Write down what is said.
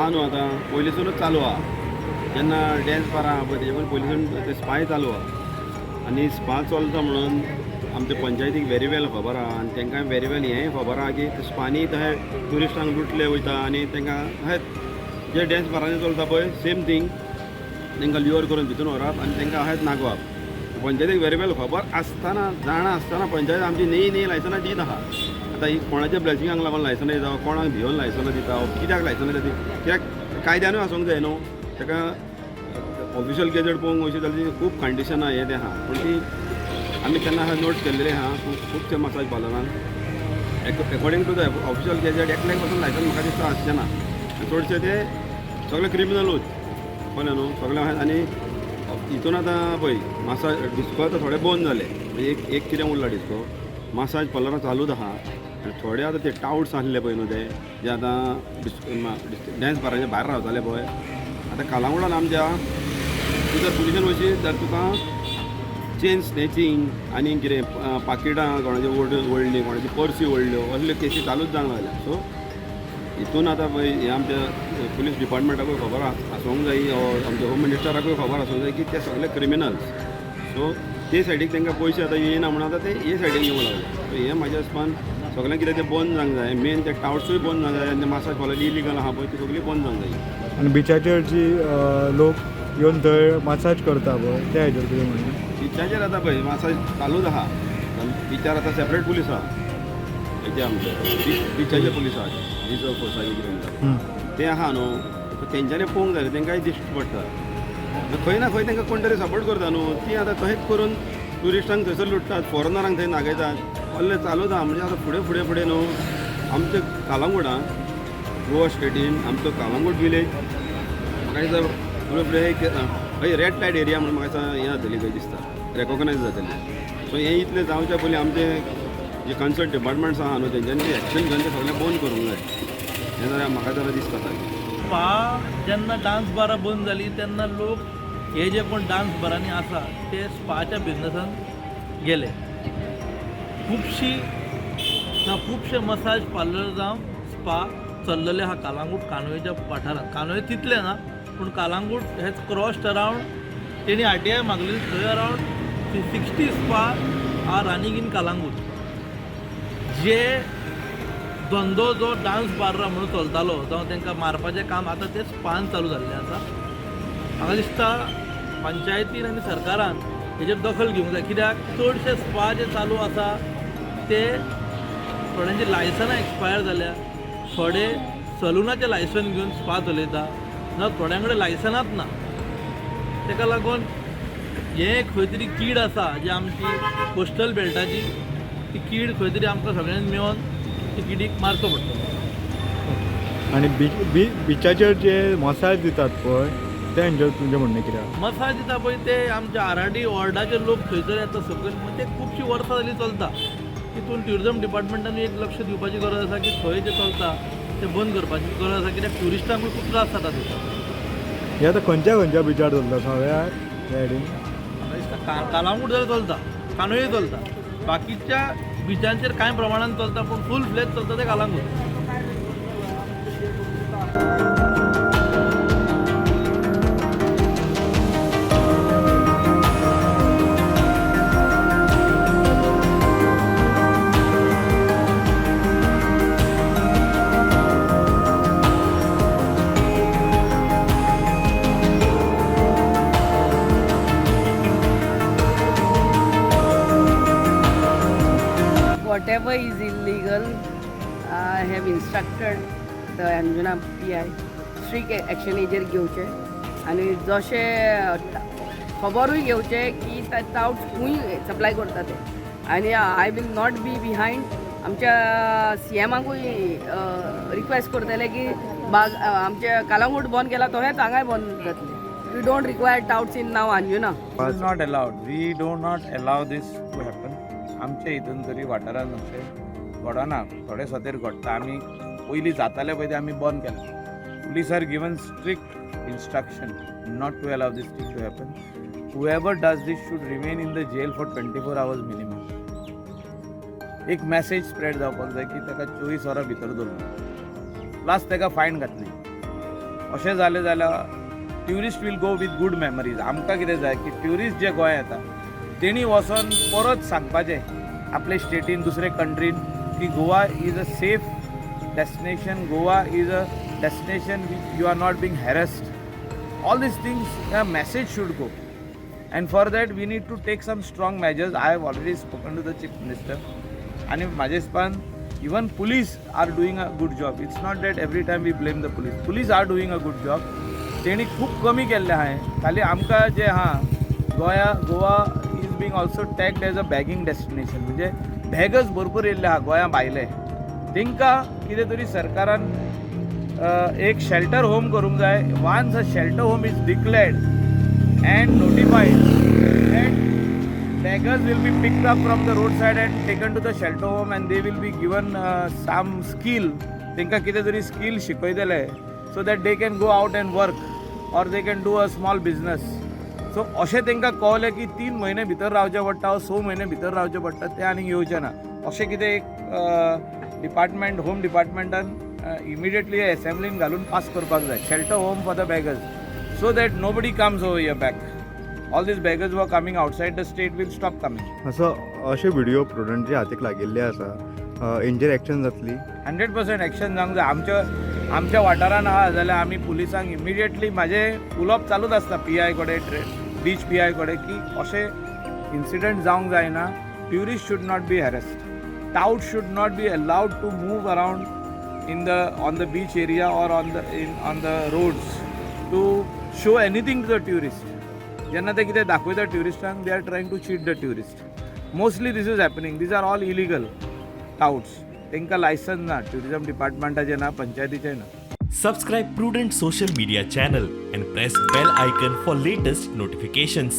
Spa न्हू आतां पयलींसूनच चालू आहा. जेन्ना डॅन्स बारां आहा पळय तेजे पयलीं पयलींसून ते स्पाय चालू आहा. आनी स्पा चलता म्हणून आमच्या पंचायतीक व्हेरी वेल खबर आहा आनी तांकां व्हेरी वेल हेंय खबर आहा की स्पानी तशें ट्युरिस्टांक लुटले वयता आनी तांकां अशें जे डॅन्स बारांनी चलता पळय सेम थींग तांकां ल्युअर करून भितून व्हरप आनी तांकां अशेंच नागोवप. पंचायतीक व्हेरी वेल खबर आसतना जाणा आसतना पंचायत आमची न्ही न्ही लायसनां दीत आहा. आतां ही कोणाच्या ब्लेसिंगाक लागून लायसनां दिता, कोणाक भियोन लायसनां दिता, कित्याक लायसनां दिता, कित्याक कायद्यानूय आसूंक जाय न्हू. ताका ऑफिशियल गॅजेट पळोवंक वयशी जाल्यार खूब कंडिशनां हें तें आहा, पूण ती आमी तेन्ना नोट केल्लें आहा. खूब खुबशे massage पार्लरान according to the official gazette एकल्याक पासून लायसन म्हाका दिसता आसचें ना. चडशे ते सगळे क्रिमिनलूच, कळ्ळें न्हू, सगळे आहा. आनी हितून आतां पळय मासाज डिस्को आतां थोडे बंद जाले, म्हणजे एक एक कितें उरला डिस्को, मासाज पार्लरां चालूच आहा. आनी थोडे आतां ते टावट्स आसले पळय न्हू ते जे आतां डॅन्स बाराच्या भायर रावताले पळय, आतां कालांगुटान आमच्या तूं जर पुलिसान वचीत जाल्यार तुका चेन स्नॅचींग आनी कितें पाकिटां कोणाची ओडली, कोणाची पर्सी ओडल्यो, असल्यो केसी चालूच जावंक लागल्या. सो हितून आतां पळय हें आमच्या पुलीस डिपार्टमेंटाकूय खबर आसूंक जाय, आमच्या होम मिनिस्टराकूय खबर आसूंक जाय की ते सगळे क्रिमिनल्स. सो ते सायडीक तांकां पयशे आतां येयना म्हणून आतां ते हे सायडीक येवंक लागले. सो हें म्हाज्या हिसपान सगळें कितें तें बंद जावंक जाय. मेन ते टावट्सूय बंद जावंक जाय आनी ते मासाज पार्लर इलिगल आहा पळय ती सगळी बंद जावंक जाय. आनी बिचाचेर जी लोक येवन थंय मसाज करता पळय त्या हेजेर कितें म्हणणें? बिचाचेर आतां पळय मासाज चालूच आहा. बिचार आतां सेपरेट पुलीस आहा, हेजे आमचे बिचाचे पुलीस आहा, रिजर्व फोर्सा कितें म्हणटा ते आहा न्हू. तेंच्यांनी पळोवंक जाय, तेंकांय दिश्टी पडटा. खंय ना खंय तांकां कोण तरी सपोर्ट करता न्हू. ती आतां तशेंच करून ट्युरिस्टांक थंयसर लुट्टात, फॉरेनरांक थंय नागयतात, असलें चालूच आहा. म्हणजे आतां फुडें फुडें फुडें न्हू आमच्या कालांगुटान गोवा स्टेटीन आमचो कालांगूट विलेज म्हाका दिसता फुडें फुडें एक हय रेड लायट एरिया म्हणून म्हाका दिसता हें जातली खंय दिसता, रेकोगनायज जातली. सो हें इतलें जावच्या पयलीं आमचे जे कन्सर्न डिपार्टमेंट्स आहा न्हू तेंच्यांनी एक्शन घेवन तें सगळें बंद करूंक जाय. हें जाल्यार म्हाका जाल्यार दिसता सारकें. स्पा जेन्ना डान्स बारां बंद जाली तेन्ना लोक हे जे कोण डान्स बारांनी आसा ते स्पाच्या बिजनसान गेले. खुबशी ना खुबशे मसाज पार्लर जावं स्पा चल्लेले आहा कालांगूट कानोळेच्या वाठारांत. कानोळे तितले ना पूण कालांगूट हेच क्रॉस्ड अरावंड तेणी आरटीआय मागलेली, थंय around 60 spa are running in Calangute. जे धंदो जो डान्स बार्रा म्हणून चलतालो जावं तांकां मारपाचें काम आतां तें स्पान चालू जाल्लें आसा. म्हाका दिसता पंचायतीन आनी सरकारान हेजेर दखल घेवंक जाय, कित्याक चडशे स्पा जे चालू आसा ते थोड्यांची लायसनां एक्सपायर जाल्या, थोडे सलुनाचें लायसन घेवन स्पा चलयता ना, थोड्यां कडेन लायसनाच ना. ताका लागून हें खंय तरी कीड आसा जी आमची कोस्टल बेल्टाची, ती कीड खंय तरी आमकां सगळ्यांनी मेळोन ती किडीक मारचो पडटलो. आनी बिचाचेर जे मसाज दितात पळय ते हेंचेर तुमचें म्हणणें कितें आहा? मसाज दिता पळय ते आमच्या आराडी वॉर्डाचे लोक थंयसर येता सकयल, मग ते खुबशीं वर्सां जालीं चलता. तितून ट्युरिजम डिपार्टमेंटान एक लक्ष दिवपाची गरज आसा की थंय जें चलता तें बंद करपाची गरज आसा, कित्याक ट्युरिस्टांकूय खूब त्रास जाता थंयसर. हे आतां खंयच्या खंयच्या बिचार चलता सगळ्या सायडीन? म्हाका दिसता कालांगूट जाल्यार चलता, कानोळी चलता, बाकीच्या बिचांचेर कांय प्रमाणान चलता, पूण फूल फ्लॅज चलता ते Calangute. Whatever is illegal, I have instructed the Anjuna PI strict action हेजेर घेवचें आनी जशें खबरूय घेवचें की तावट खूंय सप्लाय करता ते. आनी I will not be behind. आमच्या सी एमाकूय रिक्वेस्ट करतले की बाग आमच्या कालांगूट बंद केला तशेंच हांगाय बंद जातलें. We don't require touts in now Anjuna. Is not allowed. We do not allow this to happen. आमच्या हितून तरी वाठारान अशें घडना, थोडे सतेर घडटा. आमी पयलीं जाताले पळय ते आमी बंद केला. Police are given strict instruction not to allow this thing to happen. Whoever does this should remain in the jail for 24 hours minimum. एक मॅसेज स्प्रेड जावपाक जाय की ताका 24 वरां भितर दवरलो, प्लस ताका फायन घातली. अशें जालें जाल्यार tourist will go with good memories. आमकां कितें जाय की ट्युरिस्ट जे गोंया येता तेणी वचोन परत सांगपाचें आपले स्टेटीन, दुसरे कंट्रीन की Goa is a safe destination, Goa is a destination which you are not being harassed. All these things, a message should go, and for that we need to take some strong measures. I have already spoken to the Chief Minister आणि माझे हिसपान even police are doing a good job. It's not that every time we blame the police. Police are doing a good job. तेणी खूब कमी केल्लें आहा. खाली आमकां जें आहा, गोंया, Goa is being also tagged as a begging destination. म्हणजे बॅगर्स भरपूर येयल्ले आहा गोंया भायले. तांकां कितें तरी सरकारान एक शेल्टर होम करूंक जाय. Once a shelter home is declared and notified that beggars will be picked up from the roadside and taken to the shelter home and they will be given some skill, तांकां कितें तरी skill शिकयतले so that they can go out and work or they can do a small business. So अशें तांकां कळलें की 3 म्हयने भितर रावचें पडटा वा 6 म्हयने भितर रावचें पडटा, तें आनीक येवचें ना. अशें कितें एक डिपार्टमेंट, होम डिपार्टमेंटान इमिडिएटली एसेंब्लीन घालून पास करपाक जाय, shelter home for the beggars, so that nobody comes over here back. All these beggars who are coming outside the state will stop coming. असो अशे व्हिडिओ प्रुडंटच्या हातीक लागिल्ले आसा, हेंचेर एक्शन जातली? 100% एक्शन जावंक जाय. आमच्या आमच्या वाठारान आहा जाल्यार आमी पुलिसांक इमिडिएटली, म्हाजें उलोवप चालूच आसता पी I कडेन, बीच पी I कडेन की अशें इन्सिडंट जावंक जायना. Tourist should not be harassed. Tout should not be allowed to move around in the on the beach area or on the roads to show anything to the tourist. जेन्ना ते कितें दाखयता ट्युरिस्टांक, they are trying to cheat the tourist. Mostly this is happening. These are all illegal touts. तांकां licence ना, tourism डिपार्टमेंटाचें ना, पंचायतीचें ना. Subscribe Prudent Social Media channel and press bell icon for latest notifications.